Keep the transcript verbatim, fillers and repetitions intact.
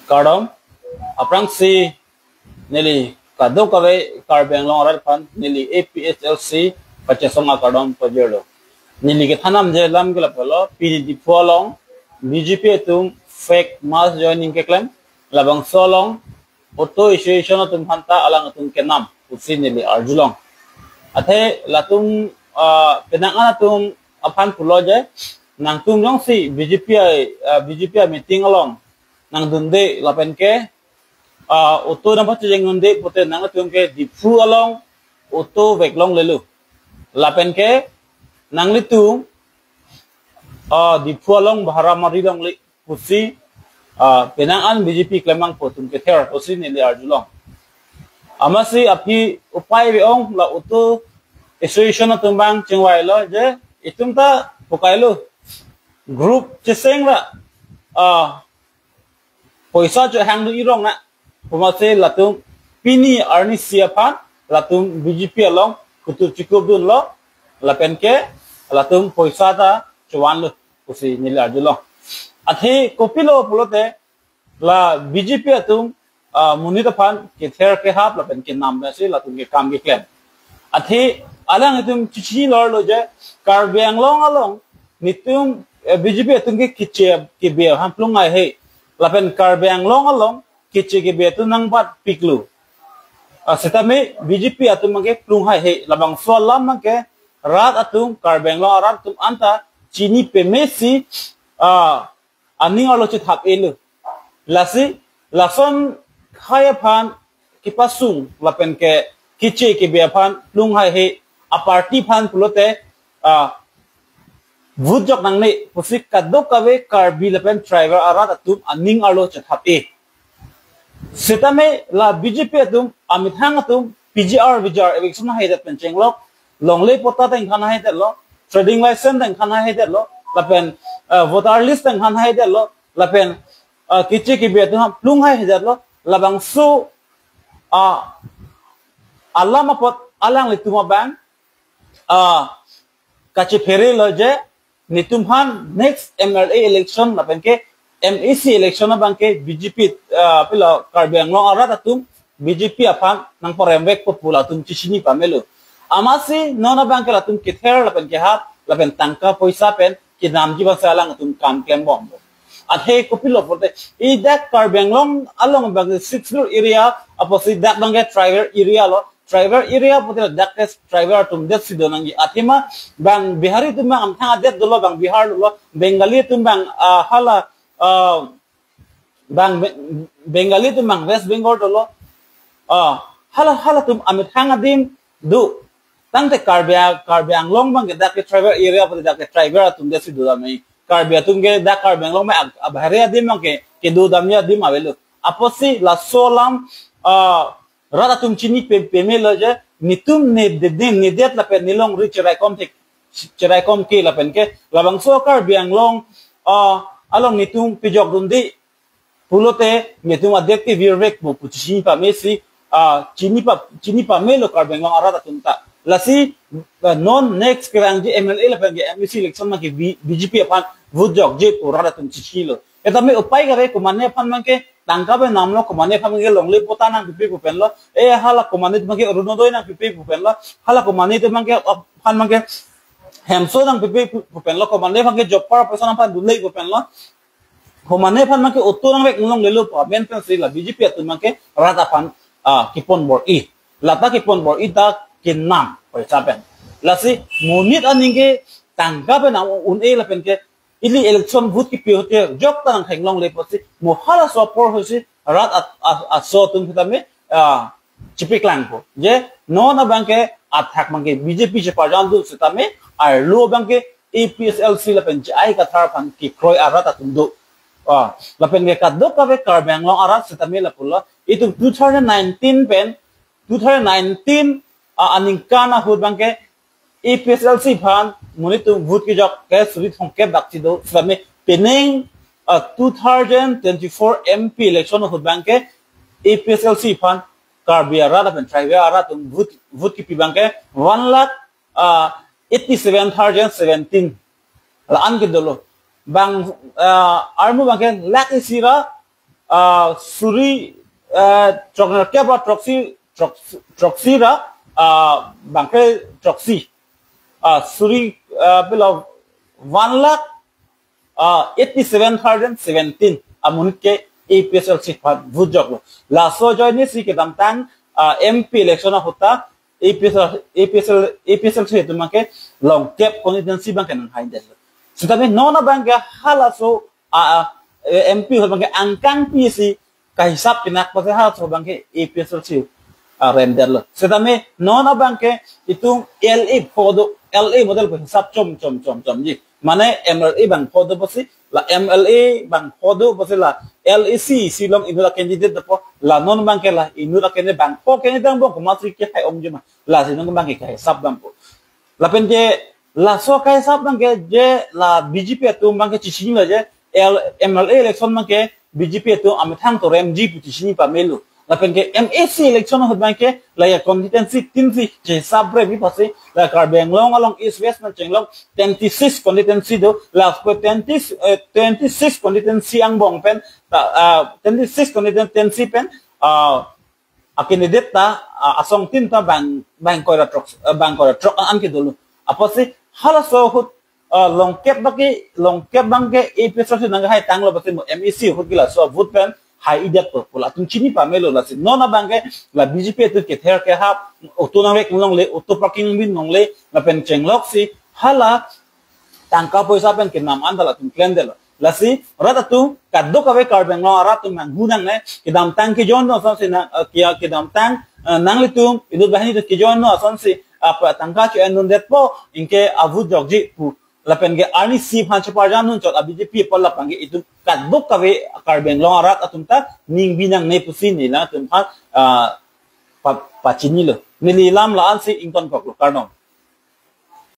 Kardom, aphrangsi neli kadokave Karbi Anglong arat aphan neli A P H L C kachesong akardom pajirlo. Neli kethanam je alam ke lapulo, pini Diphu along B J P atum fake mass joining keklem, labangso along auto association atum aphanta alangtum kenam pusi neli arjulong. Athe latum, ah, penang-an atum aphan pulo je, nangtum jongsi B J P a, ah, B J P a meeting along nangdunde lapen ke, ah, auto nangpachejeng dunde pute nangtum ke Diphu along auto vek longlelo. Lapen ke nanglitum, ah, Diphu along bhara mari longle pusi, ah, penang-an B J P klembangpo atum kether pusi neli arjulong. Amatsi aphi upai ave-ong, la auto association atum abang chingvailo je itum ta pukailo, group cheseng ra, ah, poisa chehang dun irong na. Komatsi latum pini arnisi aphan latum B J P along kutu chikup dunlo, lapen ke latum poisa ta chevanlo pusi neli arjulong. Athe kopilo pulote la B J P atum, ah, monit aphan kether kehap lapen kenam pensi latum ke kam keklem. Athe alanglitum chichinilo je Karbi Anglong along netum, eh, B J P atum ke keche kebe aphan plung haihe. Lapen Karbi Anglong along keche kebe atum nangbatpiklo. Ah, setame B J P atum abang ke plung haihe. Labangso alam abang ke rat atum, Karbi Anglong arat atum anta chini pamesi, ah, aning arlo chethap-elo. Lasi lason khei aphan kepasung lapen ke keche kebe aphan plung haihe, a party aphan pulote, ah, vote jok nangne pusi kadokave Karbi lapen tribal arat atum aning arlo chethap-e. Setame la B J P atum amethang atum P G R V G R eviction haidet pen chenglok, longle patta tengkhan haidetlo, trading license tengkhan haidetlo, lapen, ah, voter list tengkhan haidetlo, lapen, ah, keche kebe atum plung haidetlo, labangso, ah, alam apot alanglitum abang, ah, kachepherelo je netum aphan next M L A election lapen ke M A C election abang ke B J P, ah, pilo Karbi Anglong arat atum B J P aphan nangparemvekpo pu latum chichini pamelo. Amatsi non abang ke latum kether lapen kehap lapen tangka poisa pen kenamji abangsi alangtum kam klembomlo. Athe kopilo pulote, idak Karbi Anglong along abang sixth schedule area apotsi dak abang ke tribal area lo, tribal area pulote dak ke tribal atum detsi do nangji. Athema bang Bihari atum abang amethang adet dolo, bang Bihar dolo, Bengali atum abang, ah, hala, ah, bang Be-, Bengali atum abang West Bengal dolo. Ah, hala, halatum amethang adim do. Tangte Karbi, Karbi Anglong abang ke dak ke tribal area pulote dak ke tribal atum detsi dodam nangji. Karbi atum ke dak Karbi Anglong abang ag-, abahari adim abang ke kedodamji adim avelo. Apotsi laso alam, ah, rat atum chini pe-, pamelo je netum ne de-, ne, nedet lapen nelongri cheraikom thek, cheraikom ke lapen ke labangso Karbi Anglong, ah, along netum pejok dunde pulote netum adet ke virvekpo pu chini pamesi, ah, chini pa, chini pamelo Karbi Anglong arat atum ta. Lasi, ah, non next kevangji M L A lapen ke M A C election abang ke B-, B J P aphan vote jokje pu rat atum chichinilo. Etame upai kave, komane aphan abang ke tangka pen namlo, komane aphan abang ke longle patta nangpipe pu penlo, eh, hala komane atum abang ke Orunodoi nangpipe pu penlo, hala komane atum abang ke, aphan abang ke hemso nangpipe pu, pu penlo, komane aphan ke job card poisa nangpadunle pu penlo, komane aphan abang ke auto nangvek longlelo pu amen pensi la B J P atum abang ke rat aphan, ah, kepon bor-i. Lata kepon bor-i ta kenam poisa pen. Lasi monit aning ke tangka pen un-e lapen ke ili election vote kepi ahut ke jokta nangtheng longle pusi mo halaso apor ahutsi rat at-, at-, aso atum setame, ah, chipiklangpo. Je non abang ke athak abang ke B J P cheparjam do setame arlo abang ke A P H L C lapen J I Kathar aphan kekroi arat atum do. Ah, lapen ke kadokave Karbi Anglong arat setame lapulo. Itum two thousand nineteen pen, two thousand nineteen, ah, aningkan ahut abang ke A P H L C aphan monit atum vote kejok ke suri thomkep daksi do, setame penang, ah, two thousand twenty-four M P election ahut abang ke A P H L C aphan Karbi arat lapen tribal arat atum vote, vote kepi abang ke one lakh, ah, eighty-seven thousand seventeen. La-an kedolo. Bang, ah, armu abang ke lakh isi ra ah, suri, ah, throknerkep ra throksi, throksi, throksi ra, ah, bangkre throksi. Ah, suri, ah, pilo one lakh, ah, eighty seven thousand seventeen amonit ke A P H L C aphan vote joklo. Laso ajoine si kedamtang, ah, M P election ahut ta A P H L, A P H L, A P H L C atum abangke Longkep constituency abangke nanghaidetlo. Sitame non abangke halaso, ah, ah, eh, M P ahut abangke angkang pisi kahisap pinak pasi halaso abangke A P H L C, ah, remdetlo. Sitame non abangke itum L A pho do, L A model ko hisap chom chom chom chomji. Mane M L A bang pho do pasi, la M L A bang pho do pasi, la L A C si along inut a-candidate dopo, la non abangke la inut a-candidate bang pho candidate angbong komatsi kehai ongji ma, lasi non abangke kahisap dampo. Lapen ke laso kahisap abangke je la B J P atum abangke chechinilo je, L, M L A election abangke B J P atum amethang to remji pu chechini pamelo. Lapen ke M A C election ahut abangke la ya constituency tin si chehisap bre bi pasi, la Karbi Anglong along East West pen chenglok twenty six constituency do, la ko twenty, eh, twenty six constituency angbong pen, ta, ah, twenty six constituency pen, ah, a-candidate ta, ah, asongtin ta bang, bang ingkoi ra throk, ah, bang ingkoi ra throk an kedolo. Apotsi halaso ahut, ah, Longkep abangke, Longkep abangke A P H L C nanghaitanglo pasi mo M A C ahut ke laso vote pen hai-idetpo pu latum chini pamelo. Lasi non abangke la B J P atum kether kehap, auto nangvek longle, auto parking bin longle, lapen chenglok si hala tangka poisa pen kenam an ta latum klemdetlo. Lasi rat atum kadokave Karbi Anglong arat atum nanghu nangne, kedamtang ke-join asonsi nang, eh, kia kedamtang, eh, nanglitum inut banghini atum ke-join asonsi apa tangka cho-en dundetpo, anke a-vote jokji pu. Lapen ke arnisi aphan cheparjan dun chot a-B J P apot lapen ke itum kadokave Karbi Anglong arat atum ta ning bi nangne pusi neli latum aphan, ah, pa, pachinilo. Neli lam la-an si ingtonkoklo, kardom.